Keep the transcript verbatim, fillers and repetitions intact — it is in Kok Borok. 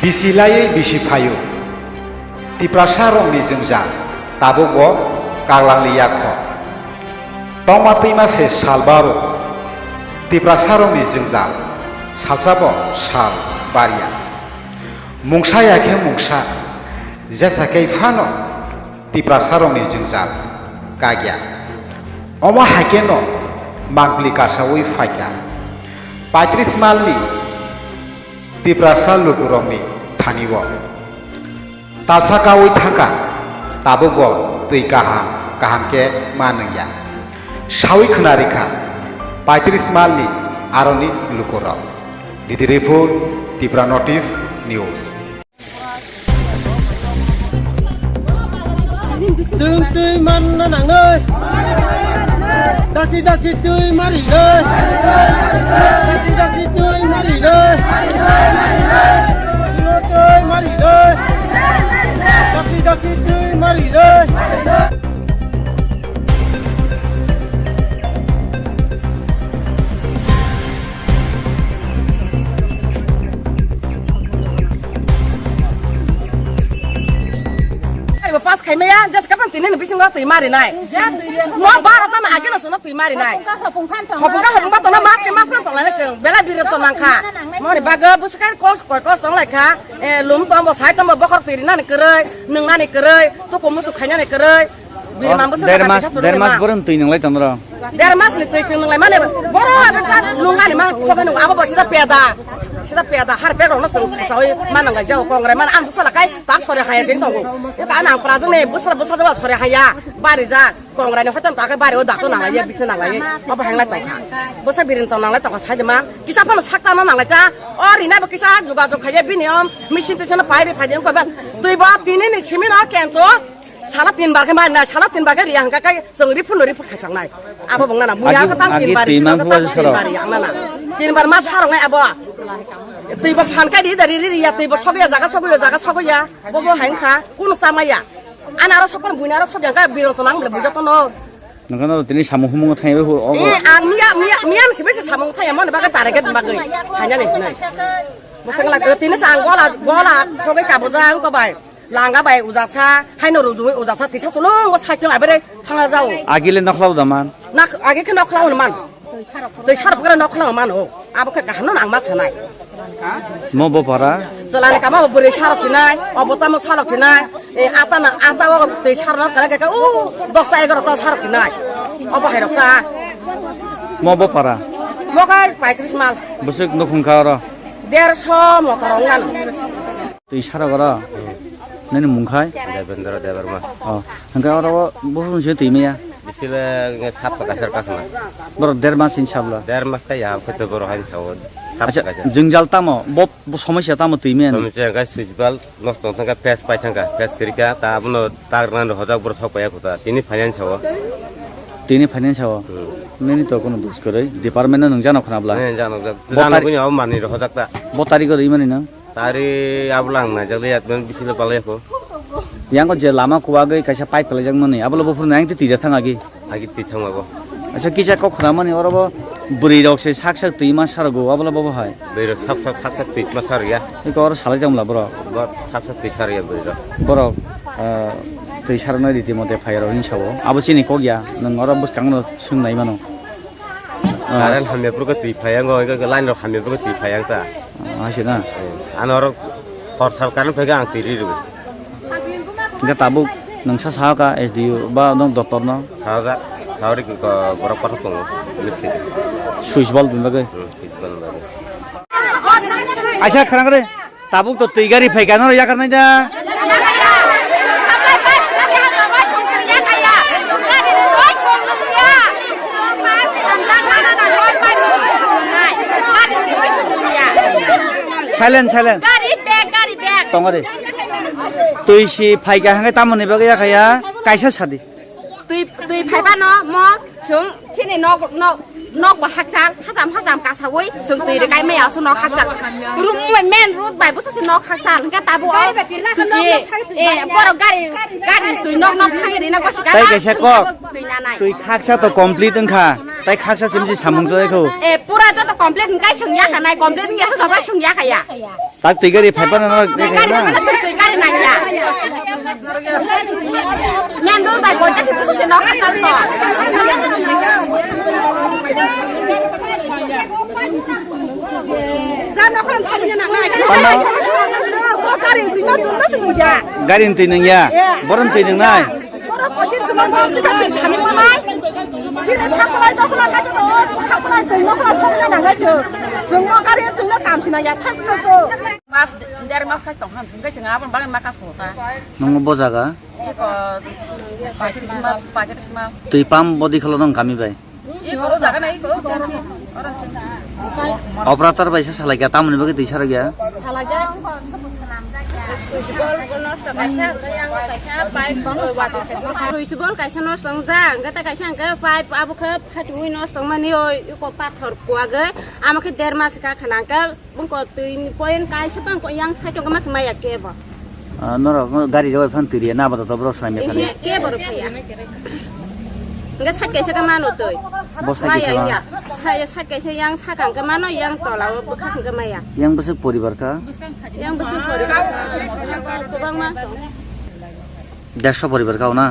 Bisi laiwi bisi phaio. Tiprasa rokni jwngjal tabukbo kaglangni yakho. Tongma twima se sal baro. Tiprasa rokni jwngjal salsabo sal barya. Mungsa ya khe mungsa, jesa khe phano Tiprasa rokni jwngjal kagya. Omo hai khe no mangpili kasawi phaikha. Paitris malni Tiprasa lukurokni thani-o talsa kaui thangkha, tabukbo twi kaham kaham khe ma nungya. Saui khna rikha, paitris malni aroni lukurok. Didi Riphu, Tipra Notice News. Chwng twi manna nangnai. Dakti dakti twi mari le. Dakti dakti twi mari le. Chwng twi mari le. Dakti dakti twi mari le. Ari bo pass khai maya, just kapan tini ni bisingo twi mari nai. Mo baro ta na ageno sono twi mari nai. Hopung ka hopung ba tono mas ke mas tong lai chwng. Bela bire to nang kha. Moni bago busu kai kos koi kos tong lai kha. Eh, lum tombo sai tombo bokhor twi rinani kwrwi, nungnani kwrwi, tuku musu khainani kwrwi. Biri mambo der mas, der mas borok twi nunglai tong ro. Der mas ni twi chwng nunglai mane boro aga cha nunglani ma khobai nung abo bo sida peda. Sida peda har peda no chwng sawi manang lai jao kongrai man ang bwsala kai tak sore haya jeng tongo. Ita ana prajang ne bwsala bwsa jawa sore haya bari ja kongrai ni hotam ta kai bari o dato nanglai ya bikhe nanglai. Abo hanglai tong kha. Bwsa birin tong nanglai tong kha sai de man. Kisa phano sak tana nanglai ta. O rina bo kisa juga jog khaya bini om machine twi sana pai ri phai de ko ban. Twi ba tini ni chimi no kento. Sala tin bar khe mari nai, sala tin bar khe riya hwnkha khe chwng riphu no riphu khaichang nai. Abo bung nana muya agi, khe tam agi tin bar twi chwng man khe phua tam tin sara. Bar yang nana. Tin bar ma sarok nai abo. Twi bo phan kai ri da ri ri ya, twi bo sogya jaga sogya jaga sogya. Bo bo hai wngkha, kunu chamaya. Ana aro sokon buina aro sogya khe birong to nang bole bujo to no. Nokha no tini samung humung thai bai hu. Eh, ang miya miya miya ni sibai samung thai mo ni bagwi target bagwi. Hanya ni. Bosong la tini sang gola gola sogwi kabujang ko bai. Langa bai ujasa, haino rujui ujasa, tisa sulung o saichung abere thanga jao. Agile nokhlao da man. Nak age khe nokhlao man. Tei sarok kare nokhlao man o. Abo khe kaham no nang ma sanai. Mo bo para. Chalani kama bo bwrwi sarok sinai, obo tamo sarok sinai. E ata na ata o tei sarok kare kare o dosta egarota sarok sinai. Obo hai rok ta. Mo bo para. Mo kai paitris mal. Bwswk nukhung kha oro. Derso motor ong nang. Twi sarok oro? Nini mung khai? Devendra Debbarma. Oh, hwnkhe oro buphuru se twi maya? Bisile nge sap kaisar kakhna. Borok der mas hin sabla? Der mas ta ya, khe to borok hain sao. Sap kaisar. Acha, jwngjal tamo? Bo, bo somosya tamo twi maya ni? Somosya khe switch bulb nosto wng thangkha, pes pai thangkha, pes kwrwikha, ta abono tak rwnani hojak borok sok paiya kho ta. Tini finance sao. Tini finance sao? Hmm. Nini to kono dos kwrwi, department no nung jano khna bla? Nini jano jak. Bo tari- jano kuni abo manwi rok hojak ta. Bo tarigo rwi mani no? Tari abo lang naijak le yatman bisilo palai kho. Yango je lama kuwagwi kaisa pipe kalaijak mani, abo lo buphuru nang twi twi thang agi. Agi twi thang abo. Acha kisa kok khna mani oro bo bwrwi rok se sak sak twi ma sarogo, abo lo bo hai. Bwrwi rok sak sak sak sak twi ma sar ya. Iko oro salai jang bla bro. Bo sak sak twi sar ya bwrwi rok. Borok, ah, twi sarnai riti mote phai aro hinwi sao. Abo chini kok ya, nwng oro bwskang no swng nai mano. Current hamya phuru khe twi phai yango, iko line rok hamya phuru khe twi phai yang ta. Ah, hai se na? Eh, ano oro hor sal current phai khe ang twi ri rw. Hingke tabuk nwng sa sahaka S D O ba nwng doctor no? Sahaka, sahori ko borok kothok tongo. Switch bulb ni bagwi? Hmm, switch bulb ni bagwi. Aisa khwrang re. Tabuk to twi gari phai kha, norok yakar nai da. Silent, silent. Gari bag, gari bag. Tong gari. Twi si phai kha hwnkhe tamoni bagwi yakha ya, kaisa sadi. Twi, twi phaiba no mo chwng chini nok, nok, nok bo hakchal, hacham, hacham kasawi chwng twi rwkai maya so nok hakchal. Room, main road bai busa se nok hakchal, hingke tabo o twi, eh, borok gari, gari twi nok, nok thangwi rina gosi gana. Tai kaisa kok. Twi nanai. Twi khaksa to complete wngkha. Tai khaksa simsi samung jai kho. Eh, pura joto complete hwnkhe swngya kha nai, complete wngya kha, joto swngya kha ya. Tak twi gari phai phano no. Twi gari phai phano swng twi gari nang ya. Nang dul bai boita si pusu se nok kha tal to. Ja nok khan thani na nang. Gari twi nang ya. Boron twi nang nai. Borok koi din chwng no kita twi thani manai. Chini sakulai dokulai hai to, sakulai twi mosla songna nangai chwng. Chwng no kari twi no kam sina ya thas thas to. Mas der mas khai tong han, hwnkhe chwng abon bagwi ma kas kota. Nung bo jaga? Iko pachis ma, pachis ma. Twi pam bodi kholo nang kami bai. Iko o jaga na iko, iko. Operator bai se salai kya, tamoni bagwi twi sarok ya. Switch board bo nosto kaisa, hwnkhe yang kaisa pipe, switch board kaisa nosto wngjak, hwnkhe ta kaisa hwnkhe pipe abo khe phatiwi nosto wngmani, o iko pathor kuwagwi, amo khe der mas kha khana hwnkhe bungko twi point kaisa bangko yang side o mas maya kebo. Ah, norok gari roi phan twi riya na bada to borok swlai mesa ni. Kebo rok phaya. Hwnkhe side kaisa khe mano twi. Bo side kaisa maya ba? Side, side kaisa yang sakang khe mano, yang tola o bwkhak hwnkhe maya. Yang bwswk poribar kha? Yang bwswk poribar kha. Kwbangma. Dersho poribar kha o na?